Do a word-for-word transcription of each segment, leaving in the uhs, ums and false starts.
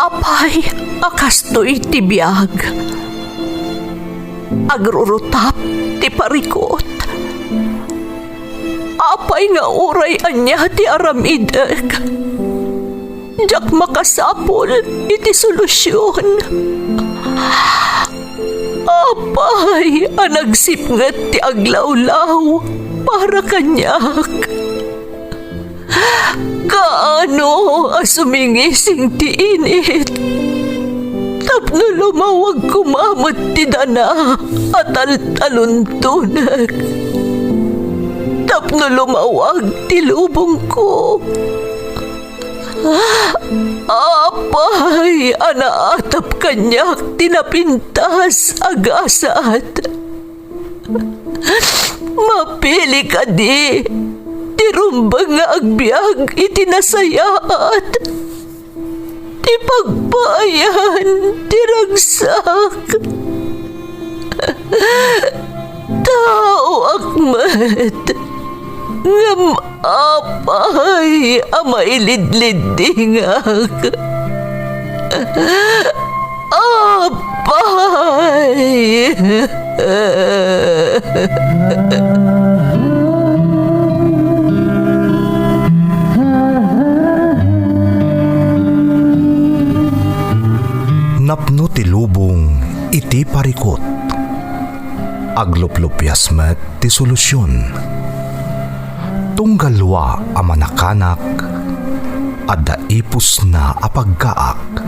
Apay a kastoy ti biag? Agrurutap ti parikut. Apay nga uray ania ti aramidek, diak makasapul iti solusion. Apay a nagsipnget ti aglawlaw para kaniak? Kaano a sumingising ti init tapno lumawag koma met ti dana a taltaluntonek, tapno lumawag ti lubongko? Apay a naatap kaniak ti napintas a gasat? Mapili kadi ti rumbeng nga agbiag iti nasayaat, ti pagpaayan ti ragsak? Taoak met, ngem apay a mailidliddingak? Apay! Napno ti lubong iti parikut. Agluplupias met ti solusion. Tunggal lua a manakanak, adda ipusna a pagkaak.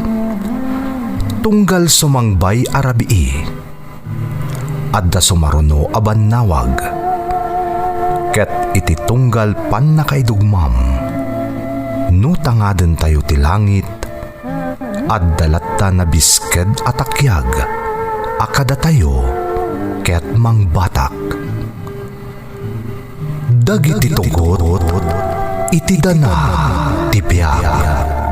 Tunggal sumangbay a rabii, adda sumaruno a bannawag. Ket iti tunggal pannakaidugmam, no tangadentayo ti langit, adda latta nabisked a takiag a kadatayo ket mangbatak. Dagiti tugot iti dana ti biag.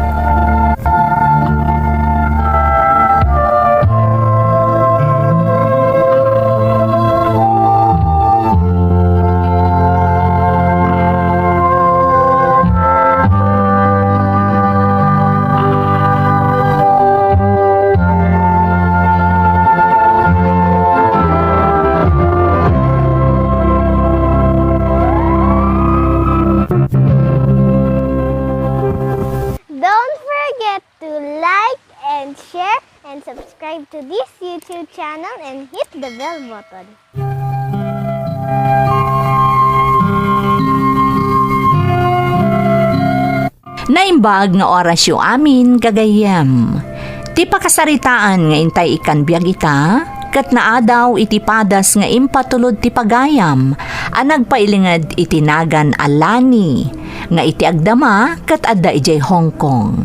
Don't forget to like and share and subscribe to this YouTube channel and hit the bell button. Naimbag nga orasyo amin, gagayyem. Ti pakasaritaan nga intay ikkan biag ita, ket naadaw iti padas nga impatulod ti pagayam a nagpailinged iti nagan a Lani, nga iti agdama ket adda idiay Hong Kong.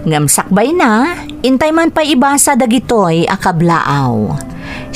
Ngem sakbayna, intay man pay ibasa dagitoy a kablaaw.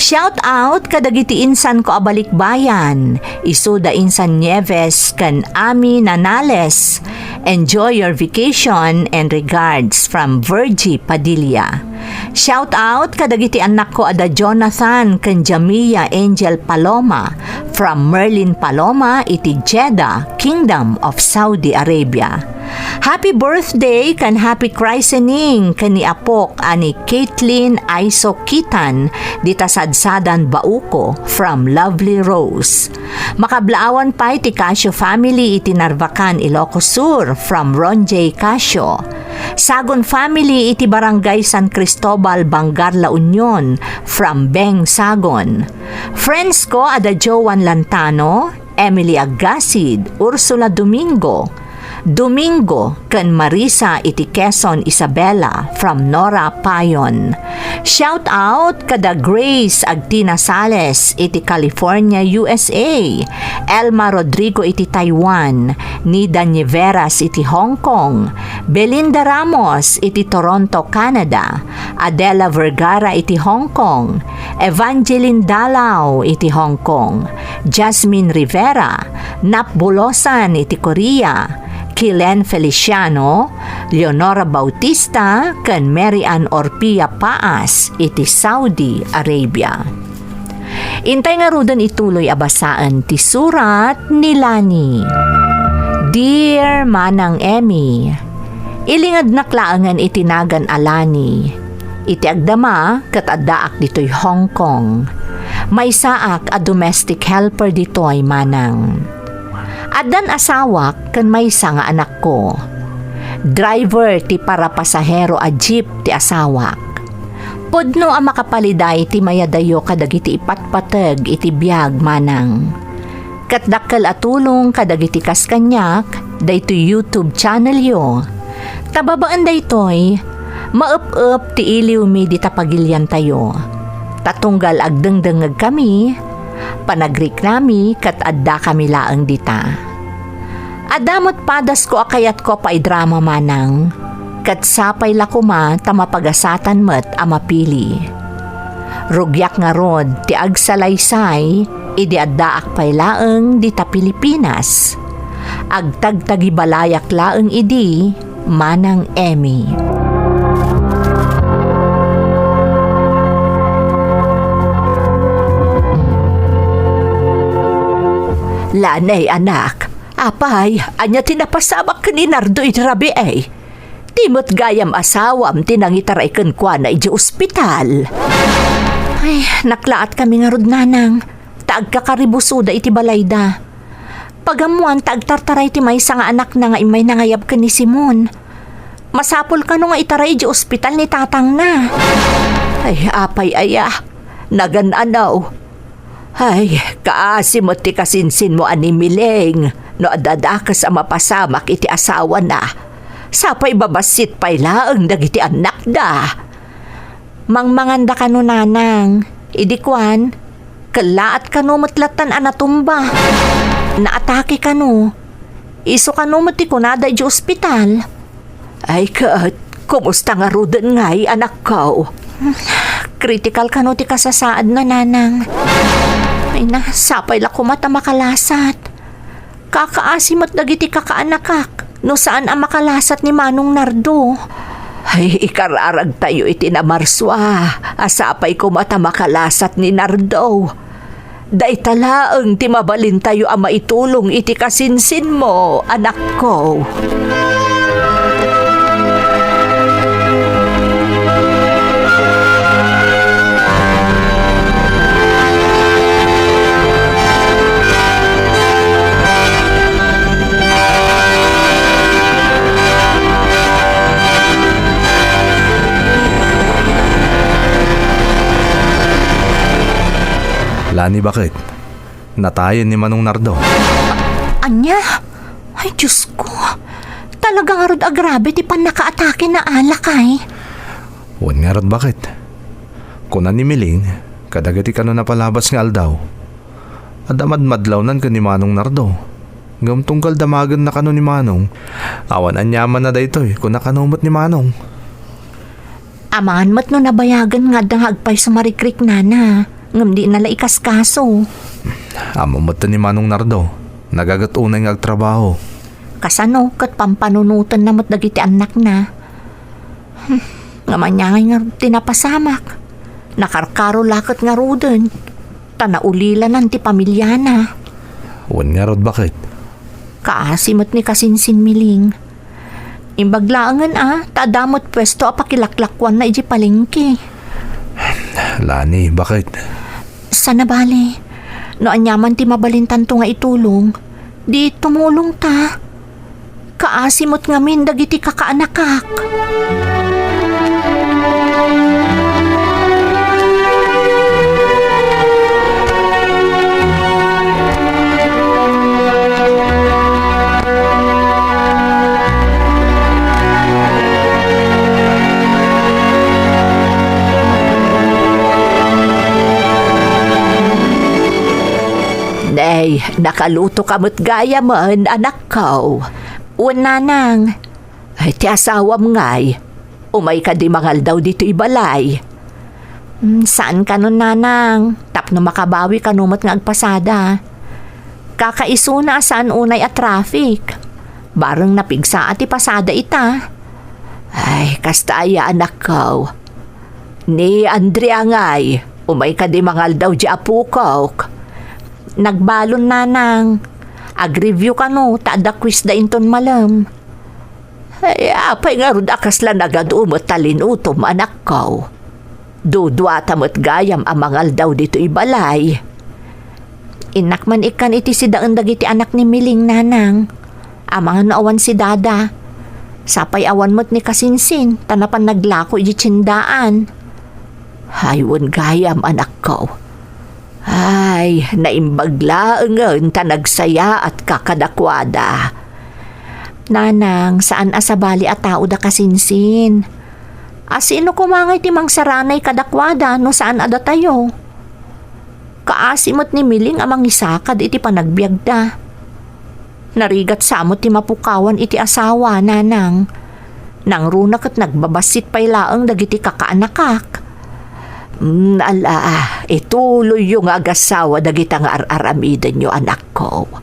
Shout out kadagiti insanko a balikbayan, isu da Insan Nieves ken Ami Nanales. Enjoy your vacation and regards from Virgie Padilla. Shout out kadagiti annakko a da Jonathan ken Jamia Angel Paloma from Merlin Paloma iti Jeddah, Kingdom of Saudi Arabia. Happy birthday ken happy christening ken ni apok a ni Caitlin Aiso Kitan dita Sadsadan, Bauco, from Lovely Rose. Makablaawan pay ti Casio family iti Narvacan, Ilocos Sur, from Ron J Casio. Sagon family iti Barangay San Cristobal, Bangar, La Union, from Beng Sagon. Friends ko a da Joan Lantano, Emily Aggasid, Ursula Domingo, Domingo ken Marisa iti Quezon, Isabela, from Nora Payon. Shout out kada Grace Agtina Sales iti California, U S A, Elma Rodrigo iti Taiwan, Nida Niveras iti Hong Kong, Belinda Ramos iti Toronto, Canada, Adela Vergara iti Hong Kong, Evangeline Dalao iti Hong Kong, Jasmine Rivera, Nap Bulosan iti Korea, Kilen Feliciano, Leonora Bautista, ken Mary Ann Orpia Paas iti Saudi Arabia. Intay ngaruden ituloy a basaen ti surat ni Lani. Dear Manang Emmy, Ilingednak laengen iti nagan a Lani. Iti agdama, ket addaak ditoy Hong Kong. Maysaak a domestic helper ditoy, manang. Addan asawak ken maysa nga anakko. Driver ti parapasahero a jeep ti asawak. Pudno a makapaliday ti mayadayo kadagiti ipatpateg iti biag, manang. Ket dakkel a tulong kadagiti kas kaniak daytoy YouTube channelyo. Ta babaen daytoy, maep-ep ti iliwmi dita pagiliantayo. Ta tunggal agdengdengngegkami, panagriknami ket addakami laeng dita. Adda met padasko a kayatko a paidrama, manang, ket sapay la koma ta mapagasatan met a mapili. Rugiak ngarud ti agsalaysay idi addaak pay laeng dita Pilipinas. Agtagtagibalayak laeng idi, Manang Emmy. Lanay, anak, apay, ania ti napasamak ken ni Nardo idi rabii? Ti met gayam asawam ti nangitaray kenkuana idiay ospital. Ay, naklaatkami ngarud, nanang, ta agkakaribusoda iti balayda. Pagammoan ta agtartaray ti maysa nga anakna nga immay nangayab ken ni Simon. Masapul kano nga itaray idiay ospital ni tatangna. Ay, apay aya, nagan-anaw. Ay, kaasi met ti kasinsinmo a ni Miling no adda dakes a mapasamak iti asawana. Sapay babassit pay laeng dagiti annakda. Mangmanganda kano, nanang. Idi kuan, kellaat kano met lattan a natumba. Naatake kano. Isu kano met ti kunada idiay ospital. Ay ket, kumusta ngaruden ngay, anakko? Kritikal kano ti kasasaadna, nanang. Ay na, sapay la koma ta makalasat. Kakaasi met dagiti kakaanakak no saan a makalasat ni Manong Nardo. Ay, ikararagtayo iti namarsua a sapay koma ta makalasat ni Nardo. Dayta laeng ti mabalintayo a maitulong iti kasinsinmo, anakko. Lani, baket, natayen ni Manong Nardo. Ania? Ay, Diyos ko. Talaga ngarud a grabe ti pannakaatake na alak ay. Wen ngarud, baket. Kuna ni Miling, kadagiti kano napalabas nga aldaw, adda madmadlawnan ken ni Manong Nardo. Ngem tunggal damagenna kano ni Manong, awan aniamanna daytoy, kuna kano met ni Manong. Amangan met no nabayagen nga adda nga agpayso marikriknana, ngem dina la ikaskaso. Ammo met ni Manong Nardo, nagaget unay nga agtrabaho. Kasano ket pampanunotenna met dagiti annakna? Hmm, ngem ania ngay nga ti napasamak? Nakarkaro la ket ngaruden. Ta naulilanan ti pamiliana. Wen ngarud, baket. Kaasi met ni kasinsin Miling. Imbag laengen a, ta adda met puesto a pakilaklakuanna idiay palengke. Lani, baket. Sana bale, no aniaman ti mabalintanto nga itulong, di tumulongta. Kaasi met ngamin dagiti kakaanakak. Nay, nakaluto ka met gayamen, anak ko. Wen, nanang. Ay, ti asawam ngay, umay kadi mangaldaw ditoy balay? Mm, saan kano, nanang, tapno makabawi kano met nga agpasada. Kakaisuna a saan unay a traffic. Bareng napigsa a ti pasada ita. Ay, kasta aya, anak ko. Ni Andrea ngay, umay kadi mangaldaw di apokok? Nagbalon, nanang. Ag-review kano, ta adda quiz da inton malem. Ay, apay ngarud a kasla nagadu met ta linutom, anakko? Duduata met gayam a mangaldaw ditoy balay. Innak man ikkan iti sidaen dagiti anak ni Miling, nanang. Amangan no awan si dada. Sapay awan met ni Kasinsin, ta napan naglako iti tiendaan. Ay, wen gayam, anakko. Ay, naimbag laengen ta nagsayaatka kadakuada. Nanang, saan a sabali a tao da Kasinsin. A sino koma ngay ti mangsaranay kadakuada no saan a datayo? Kaasi met ni Miling a mangisakad iti panagbiagda. Narigat sa met ti mapukawan iti asawa, nanang. Nangruna ket nagbabassit pay laeng dagiti kakaanakak. Mm, ala, ituloyyo nga agasawa dagita nga ar-aramidenyo, anakko.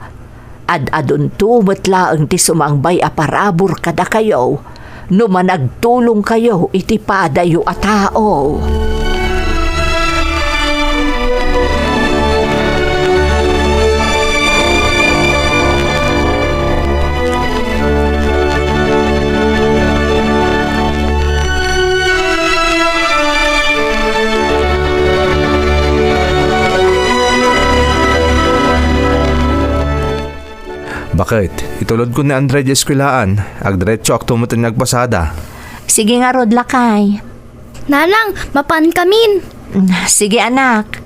Ad-adunto met laeng ti sumangbay a parabur kadakayo no managtulongkayo iti padayo a tao. Baket, itulodko ni Andre di eskuelaan, agdiretsoakto met nga agpasada. Sige ngarud, lakay. Nanang, mapankamin. Mm, sige, anak.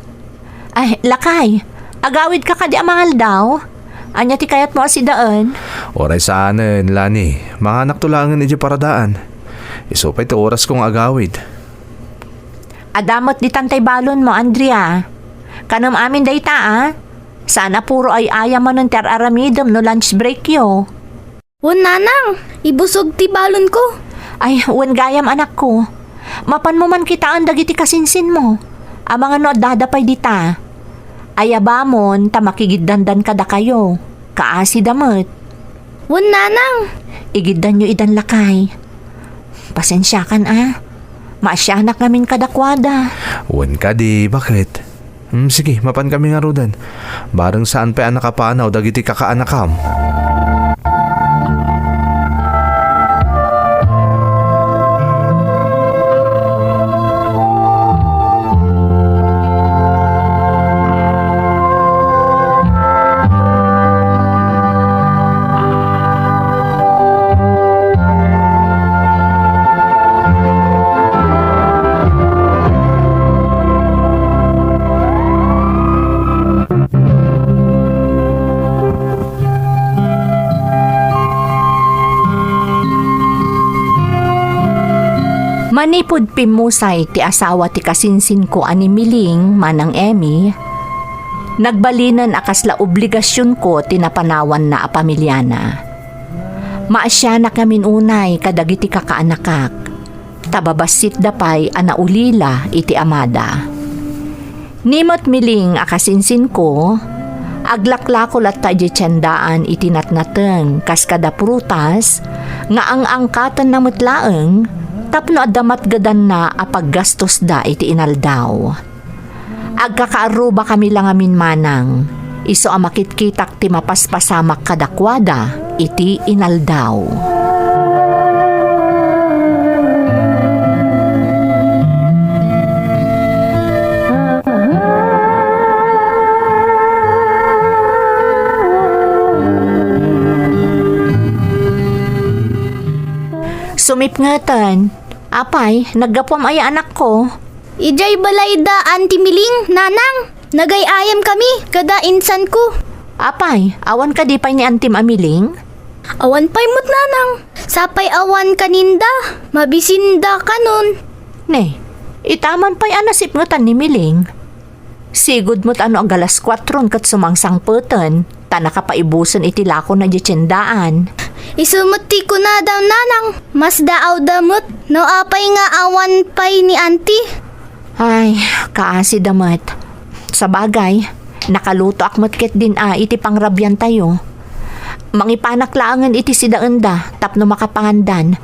Ay, lakay, agawidka kadi a mangaldaw? Ania ti kayatmo a sidaen? Uray saanen, Lani. Manganakto laengen idiay paradaan. Isu pay ti orasko nga agawid. Adda met ditan tay balonmo, Andrea. Kanem amin dayta, a? Saan a puro ay-ayam manen ti ar-aramidem no lunch breakyo. Wen, nanang, ibusog ti balonko. Ay, wen gayam, anakko. Mapanmo man kitaen dagiti kasinsinmo. Amangan no addada pay dita. Ayabamon ta makigiddandan kadakayo. Kaasida met. Wen, nanang. Igiddanyo idan, lakay. Pasensiakan, a. Maasianak ngamin kadakuada. Wen kadi, baket? Hmm, sige, mapankami ngaruden. Bareng saan pay a nakapanaw dagiti kakaanakam. Manipud pimmusay ti asawa ti kasinsinko a ni Miling, Manang Emmy, nagbalinen a kasla obligasionko ti napanawanna a pamiliana. Maasianak ngamin unay kadagiti kakaanakak, ta babassitda pay a naulila iti amada. Ni met Miling a kasinsinko, aglaklako latta idiay tiendaan iti natnateng kas kada prutas nga ang-angkatenna met laeng tapno adda matgedanna a paggastosda iti inaldaw. Agkakaarrubakami la ngamin, manang, isu a makitkitak ti mapaspasamak kadakuada iti inaldaw. Sumipngeten. Apay, naggapuam aya, anakko? Idiay balayda Auntie Miling, nanang. Nagay-ayam kami kada insanko. Apay, awan kadi pay ni Antim a Miling? Awan pay met, nanang. Sapay awan kaninda, mabisinda kanon. Ne, itaman pay a nasipngetan ni Miling. Sigud met a no agalas kuatron ket sumangsangpeten, ta nakapaibusen iti lakona idiay tiendaan. Isu met ti kunada, nanang, masdaawda met no apay nga awan pay ni Auntie. Ay, kaasida met. Sabagay, nakalutoak met ketdin a iti pangrabiantayo. Mangipanak laengen iti sidaenda tapno makapangandan.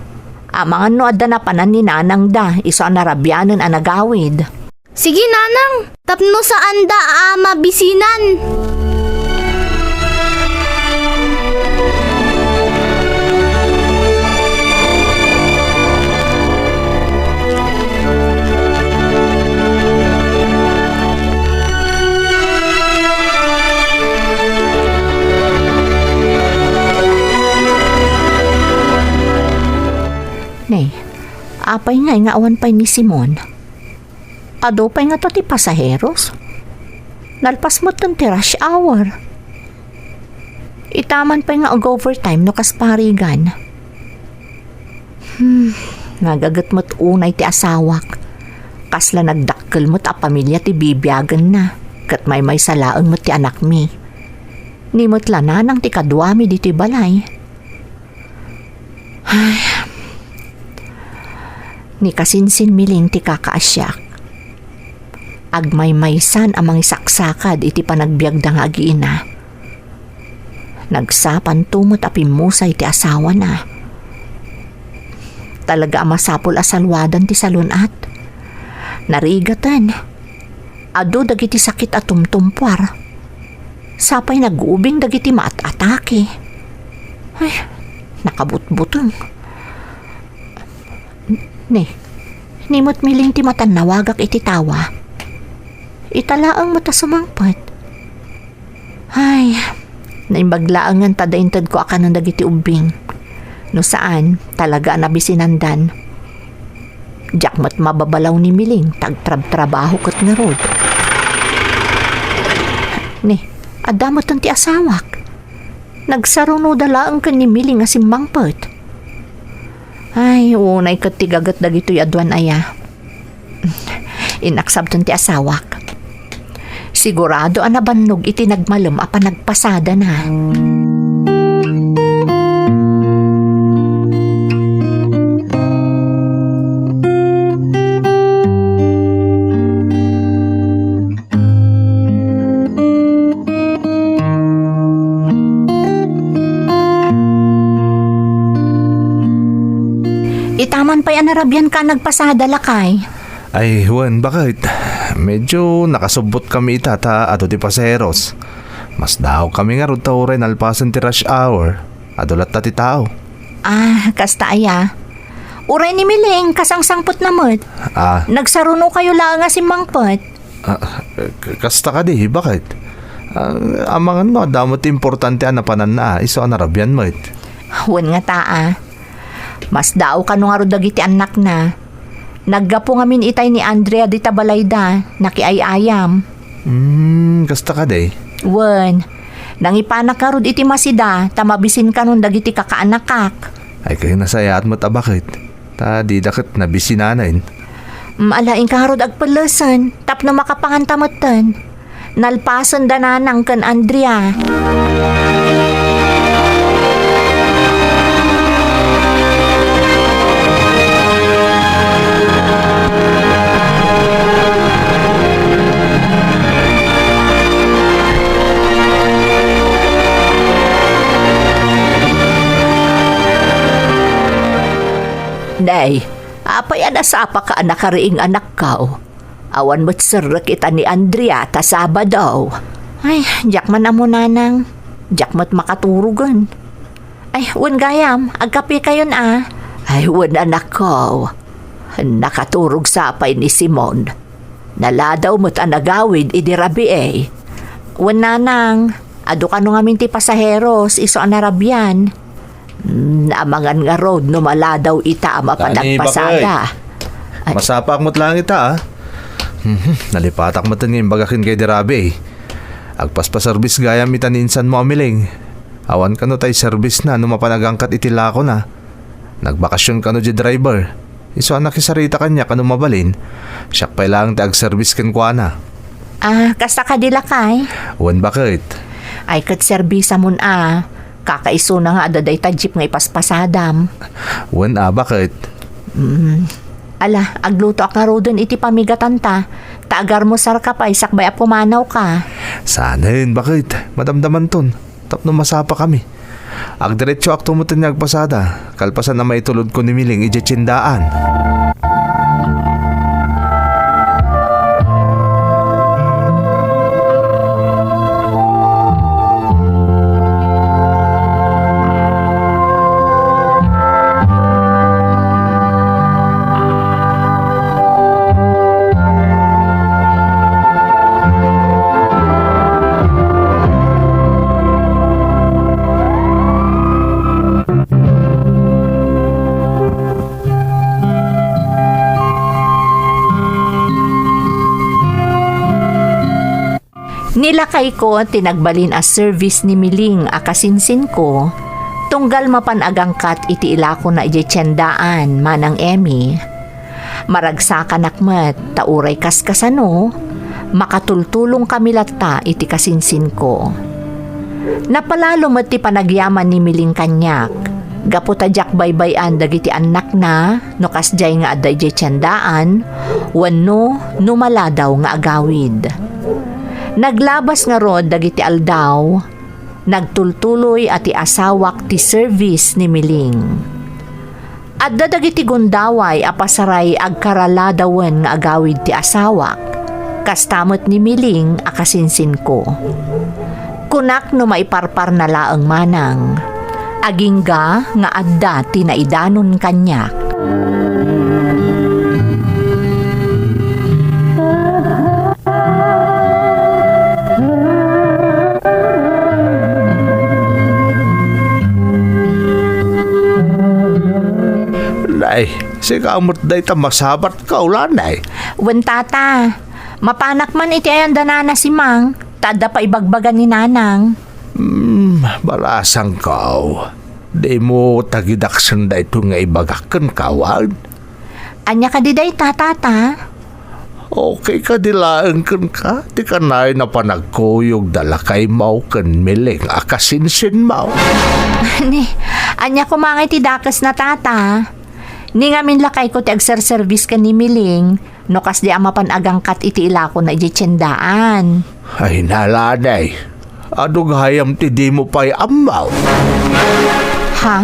Amangan no adda napanan ni nanangda isu a narabianen a nagawid. Sige, nanang, tapno saanda a mabisinan. Apay ngay nga awan pay ni Simon? Adu pay ngata ti pasaheros? Nalpas metten ti rush hour. Itaman pay nga ag-overtime no kas parigan. Hmm, nagaget met unay ti asawak. Kasla nagdakkel met a pamilia ti bibiagenna, ket maymaysa laeng met ti anakmi. Ni met la nanang ti kaduami ditoy balay. Ay, ni kasinsin Miling ti kakaasiak. Agmaymaysan a mangisaksakad iti panagbiagda nga agiina. Nagsapanto met a pimmusay ti asawana. Talaga a masapul a salwadan ti salun-at. Narigaten. Adu dagiti sakit a tumtumpuar. Sapay nagubing dagiti maat-atake. Ay, nakabutbuteng. Ni, ni met Miling ti matannawagak iti tawa. Ita laeng met a sumangpet. Ay, naimbag laengen ta da intedko a kanen dagiti ubbing. No saan, talaga a nabisinandan. Diak met mababalaw ni Miling ta agtrabtrabaho ket ngarud. Ni, adda metten ti asawak. Nagsarunoda laeng ken ni Miling a simmangpet. Ay, unay ket ti gaget dagitoy a duan aya. Inaksabton ti asawak. Sigurado a nabannog iti nagmalem a panagpasadana. Itaman pay a narabianka a nagpasada, lakay. Ay, wen, baket. Medyo nakasubbot kami ita ta adu ti pasaheros. Masdaawkami ngarud ta uray nalpasen ti rush hour, adu latta ti tao. Ah, kasta aya. Uray ni Miling, kasangsangpetna met. Ah. Nagsarunokayo laeng a simmangpet. Ah, k-, kasta kadi, baket? Ah, amangan no, adda met ti importante a napananna, isu a narabian met. Wen ngata a. Masdaaw kano ngarud dagiti annakna. Naggapu ngamin itay ni Andrea dita balayda, nakiay-ayam. Hmm, kasta kadi? Wen, nangipanak ngarud iti masida, ta mabisin kanon dagiti kakaanakak. Ay, kayo nasayaat met a baket. Ta dida ket nabisinanen. Mm, ala, inka ngarud agpellesen, tapno makapanganta metten. Nalpasen da Nanang ken Andrea. Nay, apay a nasapaka a nakariing, anakko? Awan met serrek ita ni Andrea ta Sabado. Ay, diak man ammo, Nanang. Diak met makaturogen. Ay, wen gayam, agkapekayon a. Ay, wen, anakko. Nakaturog sa pay ni Simon. Naladaw met a nagawid idi rabii. Wen, Nanang, adu kano ngamin ti pasaheros, isu a narabian. Hmm, amangan ngarud no maladaw ita a mapan agpasada. Ay. Masapaak met laeng ita, a. Mhm, nalipatak met nga imbagak ken kay di Rabi. Agpaspaservis gayam ita ni insanmo a Miling. Awan kano tay servisna no mapan agangkat iti lakona. Nagbakasion kano di driver. Isu a nakisarita kaniak no mabalin, siak pay laeng ti agservis kenkuana. Ah, kasta kadi, lakay? Wen, baket. Ay, ket serbisamon a. Kakaisuna nga adda dayta jeep nga ipaspasadam. Wen a, baket. Mm. Ala, aglutoak ngaruden iti pamigatanta. Ta agarmusarka pay sakbay a pumanawka. Saanen, baket. Madamdamanton. Tapno masapakami. Agdiretsoakto metten nga agpasada, kalpasan a maitulodko ni Miling idiay tiendaan. Lakayko ti nagbalin a service ni Miling a kasinsinko, tunggal mapan agangkat iti ilakona idiay tiendaan, Manang Emmy. Maragsakanak met ta uray kaskasano, makatultulongkami latta iti kasinsinko. Napalalo met ti panagyaman ni Miling kaniak, gapu ta diak baybay-an dagiti annakna no kasdiay nga adda idiay tiendaan wenno no maladaw nga agawid. Naglabas ngarud dagiti aldaw, nagtultuloy a ti asawak ti service ni Miling. Adda dagiti gundaway a pasaray agkaraladawen nga agawid ti asawak, kasta met ni Miling a kasinsinko. Kunak no maiparparna laeng manang, agingga nga adda ti naidanon kaniak. Nay, sika met dayta masabatko, lanay. Wen, tata. Mapanak man iti ayan da nana si Mang, ta adda pay ibagbaga ni nanang. Hmm, balasangko. Dimo tagidaksen daytoy nga ibagak kenka, wen? Ania kadi dayta, tata? Okay kadi laeng kenka ti kanayon a panagkuyog da lakaymo ken Miling a kasinsinmo? Ni, ania koma ngay ti dakesna, tata? Ni ngamin lakayko ti agserserbis ken ni Miling, no kasdi a mapan agangkat iti ilakona idiay tiendaan. Ay, nalanay. Adu gayam ti dimo pay ammo. Ha?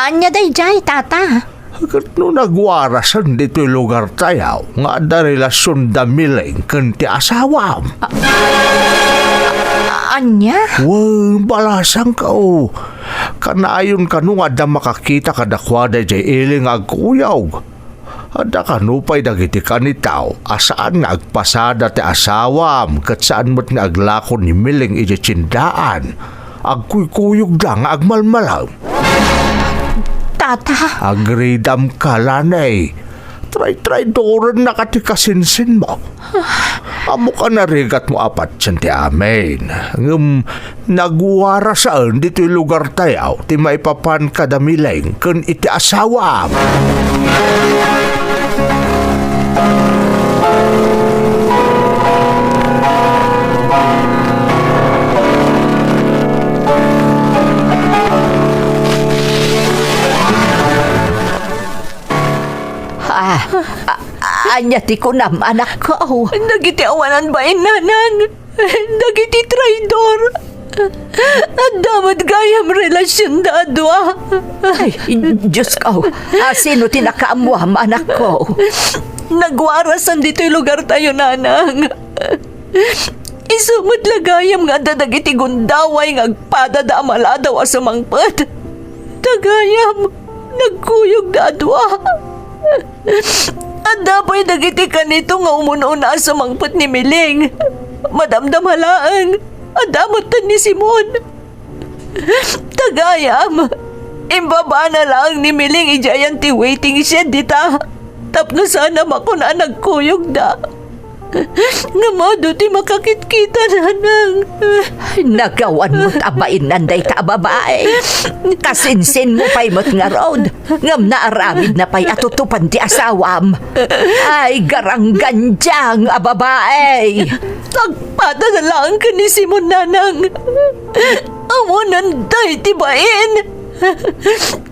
Ania daydiay, tata? Ket no nagwarasen ditoy lugartayo nga adda relasion da Miling ken ti asawam. Ania? Wen, balasangko. Kanayon kano nga adda makakita kadakuada idiay ili nga agkuyog. Adda kano pay dagiti kanito a saan nga agpasada ti asawam ket saan met nga aglako ni Miling idiay tiendaan. Agkuykuyogda nga agmalmalem. Tata! Agridamka, lanay. Traytraydorennak ti kasinsinmo. Ammok a narigatmo a patien ti amin. Ngem nagwarasen ditoy lugartayo ti maipapan kada Miling ken iti asawam. Ah, a-, ania ti kunam, anakko? Dagiti awanan bain, nanang. Dagiti traidor. Adda met gayam relasionda a dua. Ay, Diosko. A, sino ti nakaammuam, anakko? Nagwarasan ditoy lugartayo, nanang. Isu met la gayam nga adda dagiti gundaway nga agpadada a maladaw a sumangpet. Ta gayam, nagkuyogda a dua. Adda pay dagiti kanito nga umun-una a sumangpet ni Miling. Madamdama laeng, adda met ni Simon. Ta gayam, imbabana laeng ni Miling idiay ayan ti waiting shed dita. Tapno saan a makuna a nagkuyogda. Ngem adu ti makakitkita, nanang. Nagawan met a bainnan dayta a babai. Kasinsinmo pay met ngarud, ngem naaramidna pay a tutupan ti asawam. Ay, garanggandiang a babai! Agpadada laeng ken ni Simon, nanang. Awanan dayta bain.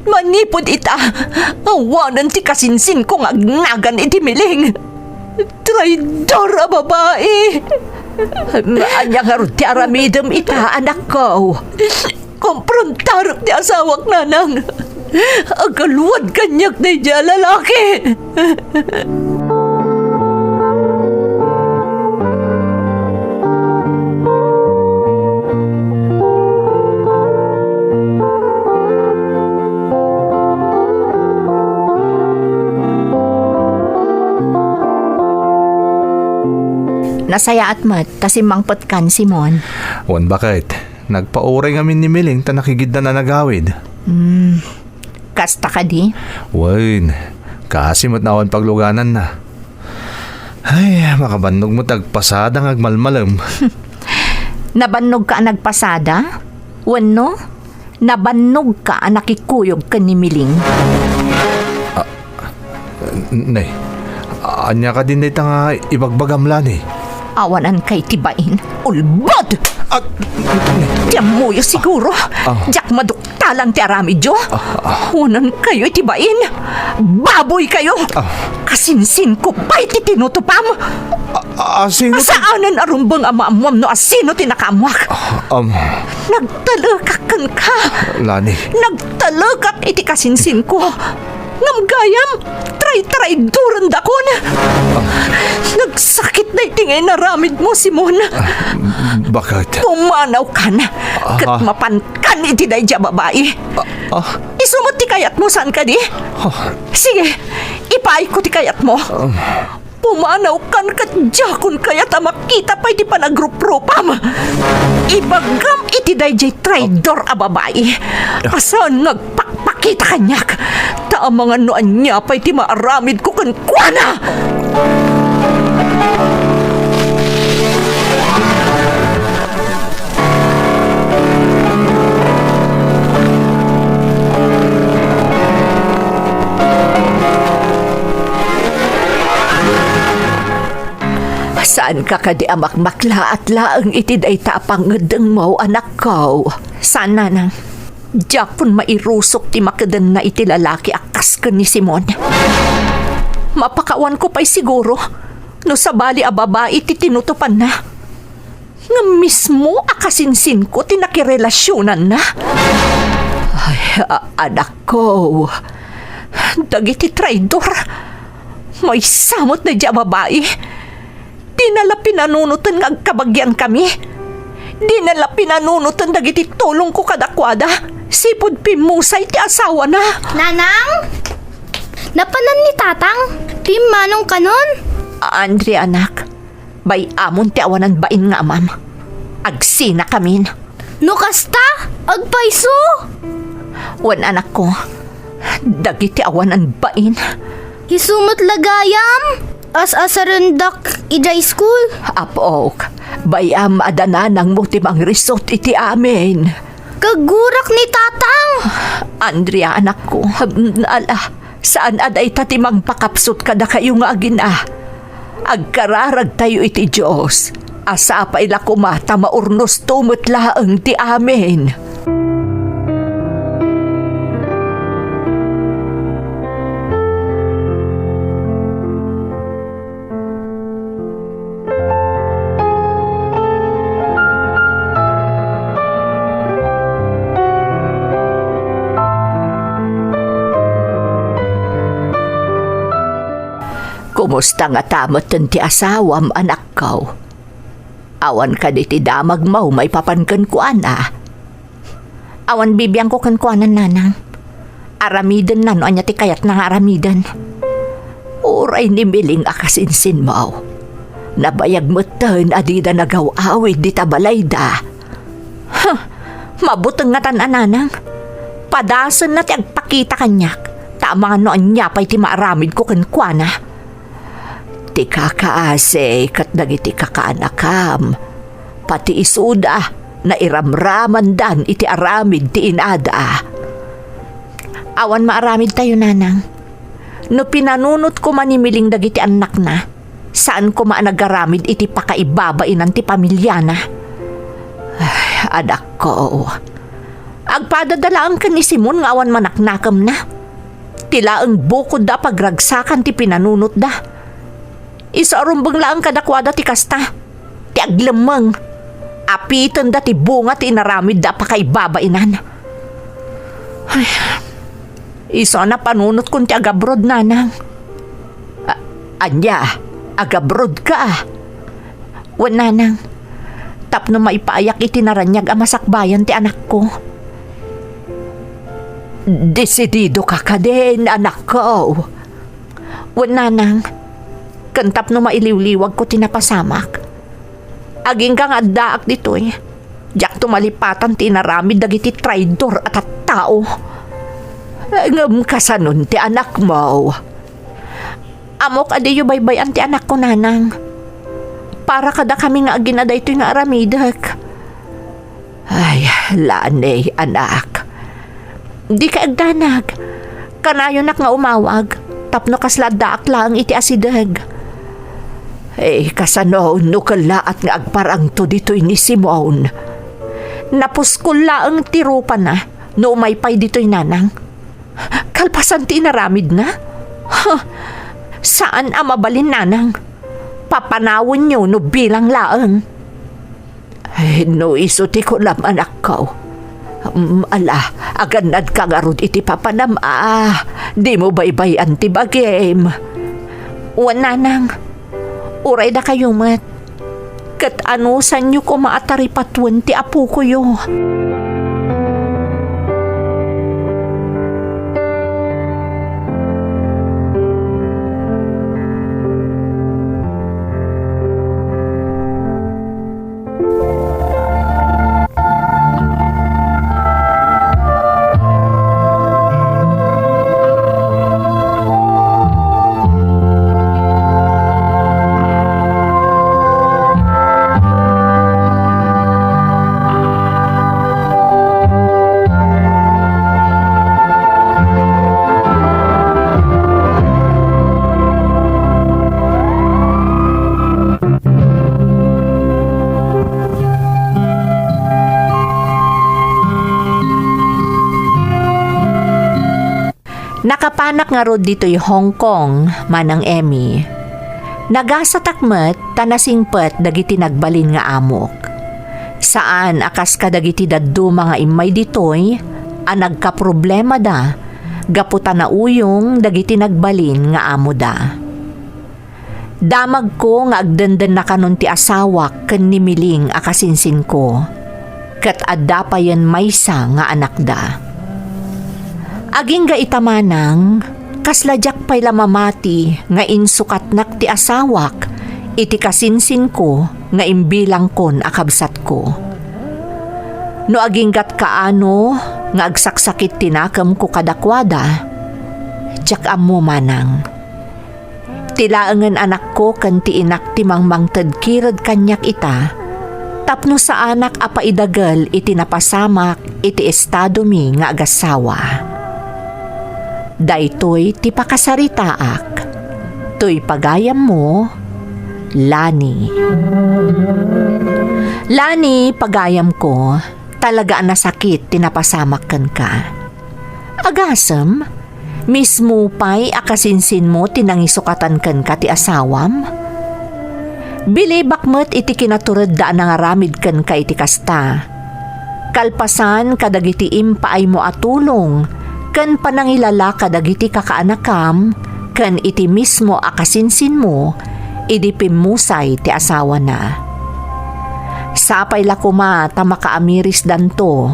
Manipud ita, awanen ti kasinsinko nga agnagan iti Miling. Traidor a babai! Ania ngarud ti aramidem ita, anakko? Komprontarek ti asawak, nanang. Agaluad kaniak daydiay a lalaki. Nasayaat met ta simmangpetkan, Simon. Wen, baket. Nagpauray ngamin ni Miling ta nakigiddan a nagawid. Hmm. Kasta kadi? Wen, kaasi met awan paglugananna. Ay, makabannog met ti agpasada nga agmalmalem. Nabannogka a nagpasada? Wenno, nabannogka a nakikuyog ken ni Miling? Ah, nay, ania kadin dayta nga ibagbagam, Lani? Awanan kay ti bain. Ulbod! Ah, nay. Ti ammoyo siguro. Ah. Diak maduktalan ti aramidyo. Ah, ah. Awanan kayo iti bain. Baboy kayo! Ah. Kasinsinko pay ti tinutupam. Ah, ah, sino ti Saanen a rumbeng a maammuam no asino ti nakaammuak. Ah, um. Nagtalekak kenka. Lani. Nagtalekak iti kasinsinko. Ngem gayam, tray-traydorendakon. Ah. Nagsakit daydi nga inaramidmo, Simon. Ah, bakit? Pumanawkan. Ah. Ket mapankan iti daydi a babai. Ah, ah. Isu met ti kayatmo, saan kadi? Ah. Sige, ipaayko ti kayatmo. Ah. Pumanawkan ket diakon kayat a makita pay ti panagruprupam. Ibagam iti daydiay traidor a babai a saan nga agpakpakita kaniak, ta amangan no ania pay ti maaramidko kenkuana. Saanka kadi a makmaklaat laeng iti dayta a pangngeddengmo, anakko? Saan, nanang. Diakon mairusok ti makedenna iti lalaki a kas ken ni Simon. Mapakawanko pay siguro no sabali a babai ti tinutupanna. Ngem mismo a kasinsinko ti nakirelasionanna. Ay, a-, anakko, dagiti traidor. Maysa met daydi a babai. Dina la pinanunoten nga agkabagiankami. Dina la pinanunoten dagiti tulongko kadakuada. Sipud pimmusay ti asawana. Nanang? Napanan ni Tatang? Pimmanong kanon? Andrea, anak. Bay-amon ti awanan bain nga amam. Agsinakamin. No kasta, agpayso? Wen, anakko, dagiti awanan bain. Isu met la gayam, as-asarendak idiay school. Apok, bay-am a da nanangmo ti mangrisut iti amin. Kaggurak ni Tatang. Andrea, anakko, ala, saan a dayta ti mangpakapsut kadakayo nga agina. Agkararagtayo iti Dios. A sapay la koma ta maurnosto met laeng ti amin. Kumusta ngata metten ti asawam, anakko? Awan kadi ti damagmo maipapan kenkuana? Awan bibiangko kenkuana, nanang. Aramidenna no ania ti kayatna nga aramiden. Uray ni Miling a kasinsinmo. Nabayag metten a dida nagaw-awid dita balayda. Huh! Mabuteng ngatan a, nanang. Padasenna ti agpakita kaniak, ta amangan no ania pay ti maaramidko kenkuana. Ti kakaasi ket dagiti kakaanakam, pati isuda, nairamramandan iti aramid ti inada. Awan maaramidtayo, nanang. No pinanunot koma ni Miling dagiti annakna, saan koma a nagaramid iti pakaibabainan ti pamiliana. Ay, anakko, agpadada laeng ken ni Simon nga awan manaknakemna. Ti laeng bukodda a pagragsakan ti pinanunotda. Isu a rumbeng laeng kadakuada ti kasta, ti aglemmeng. Apitenda ti bunga ti inaramidda a pakaibabainan. Ay, isu a napanunotkon ti agabrod, nanang. A-, ania? Agabrodka? Wen, nanang, tapno maipaayak iti naraniag a masakbayan ti anakko. Desididoka kadin, anakko? Wen, nanang, ken tapno mailiwliwagko ti napasamak. Agingga nga addaak ditoy, diakto malipatan ti inaramid dagiti traidor a tattao. Ngem kasanon ti anakmo? Ammok a diyo baybay-an ti anakko, nanang. Para kadakami nga agina daytoy nga aramidek. Ay, Lani, anak. Dika agdanag. Kanayonak nga umawag, tapno kasla addaak laeng iti asideg. Eh, kasano no kellaat nga agparangto ditoy ni Simon? Napuskol laeng ti rupana no umay pay ditoy, nanang. Kalpasan ti inaramidna? Huh, saan a mabalin, nanang. Papanawenyo no bilang laeng. Ay, no isu ti kunam, anakko. Mm, ala, agannadka ngarud iti papanam a. Dimo baybay-an ti bagim. Wen, nanang, uray dakayo met. Ket anusanyo koma a taripatuen ti apokoyo. Nakapanak ngarud ditoy Hong Kong, Manang Emmy. Nagasatak met ta nasingpet dagiti nagbalin nga amok. Saan a kas kadagiti dadduma nga immay ditoy a nagkaproblemada gapu ta nauyong dagiti nagbalin nga amoda. Damagko nga agdendennakanon ti asawak ken ni Miling a kasinsinko, ket adda payen maysa nga anakda. Agingga ita manang, kasla diak pay la mamati nga insukatnak ti asawak iti kasinsinko nga imbilangkon a kabsatko. No aginggat kaano nga agsaksakit ti nakemko kadakuada, diak ammo manang. Ti laengen anakko ken ti inak ti mangmangted kired kaniak ita, tapno saanak a paidagel iti napasamak iti estadomi nga agassawa. Daytoy ti pakasaritaak. Toy pagayammo, Lani. Lani, pagayamko, talaga a nasakit ti napasamak kenka. Agasem, mismo pay a kasinsinmo ti nangisukatan kenka ti asawam? Bilibak met iti kinaturedda a nangaramid kenka iti kasta. Kalpasan kadagiti impaaymo a tulong ken panangilala kadagiti kakaanakam ken iti mismo a kasinsinmo idi pimmusay ti asawana. Sapay la koma ta makaamirisdanto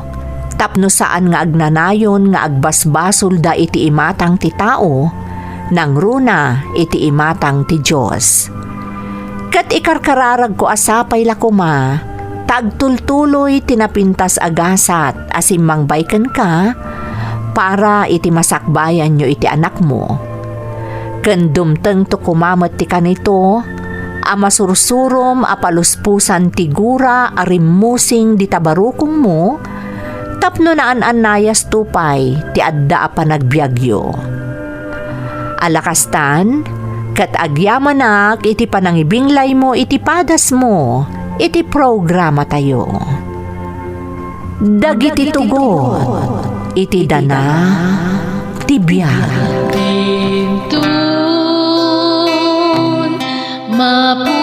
tapno saan nga agnanayon nga agbasbasolda iti imatang ti tao, nangruna iti imatang ti Dios. Ket ikarkararagko a sapay la koma ta agtultuloy ti napintas a gasat a simmangbaay kenka para iti masakbayanyo iti anakmo. Ken dumtengto koma met ti kanito a masursurom a paluspusan ti gura a rimmusing dita barukongmo tapno naan-annayasto pay ti adda a panagbiagyo. Ala kastan, ket agyamanak iti panangibinglaymo iti padasmo iti programatayo. Dagiti tugot iti dana ti biag. Dintun, mapu-